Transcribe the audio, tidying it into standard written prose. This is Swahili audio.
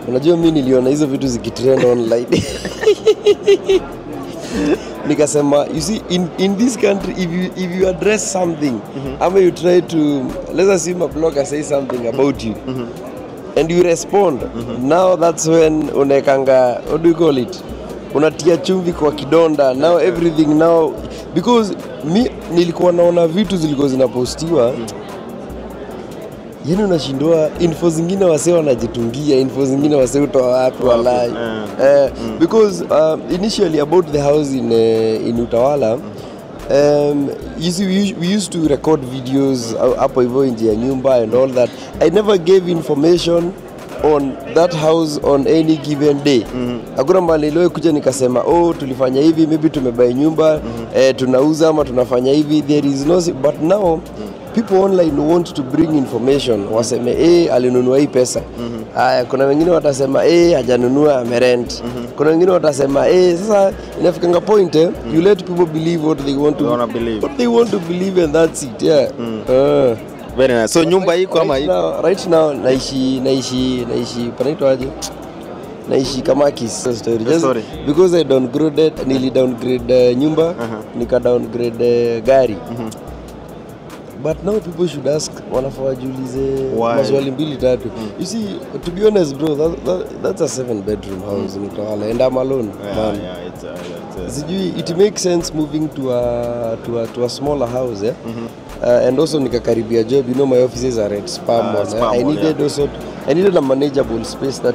Unajua mi niliona hizo vitu zikitrend online. Nikasema, you see, in this country, if you address something ama you try to, let's assume a blogger say something about you and you respond, now that's when unaekanga, what do you call it, unatia chumvi kwa kidonda. Now everything now, because mi nilikuwa naona vitu zilikuwa zinapostiwa, yani unashindwa info zingine wasee wanajitungia, info zingine wasee utoa wapi walai. Because initially about the house in Utawala, you see, we used to record videos hapo hivyo nje ya nyumba and all that. I never gave information on that house on any given day. Hakuna mahali niliwahi kuja nikasema, "Oh, tulifanya hivi, maybe tumebuy nyumba, tunauza ama tunafanya hivi." There is no, but now people online want to bring information, waseme, "Eh, alinunua hii pesa." Haya, kuna wengine watasema, "Eh, hajanunua, amerent." Kuna wengine watasema, "Eh." Sasa inafikanga point, you let people believe what they want to They wanna believe. What they want to believe, and that's it, yeah. Very nice. So nyumba iko ama Right iko? now, right now naishi, panaitwa aje, naishi Kamakis. Story. Just Story. Because I downgraded, nili downgrade nyumba, nika downgrade gari. But now people should ask, wanafaa wajiulize Why? Maswali mbili tatu. You see, to be honest, bro, that's a seven bedroom house in Utawala and I'm alone, man. Yeah, it's Sijui it makes sense moving to a smaller house, eh? And also nikakaribia job. You know my offices are at Spar Mall, eh? Spar I Mall, needed yeah. also, I needed a manageable space that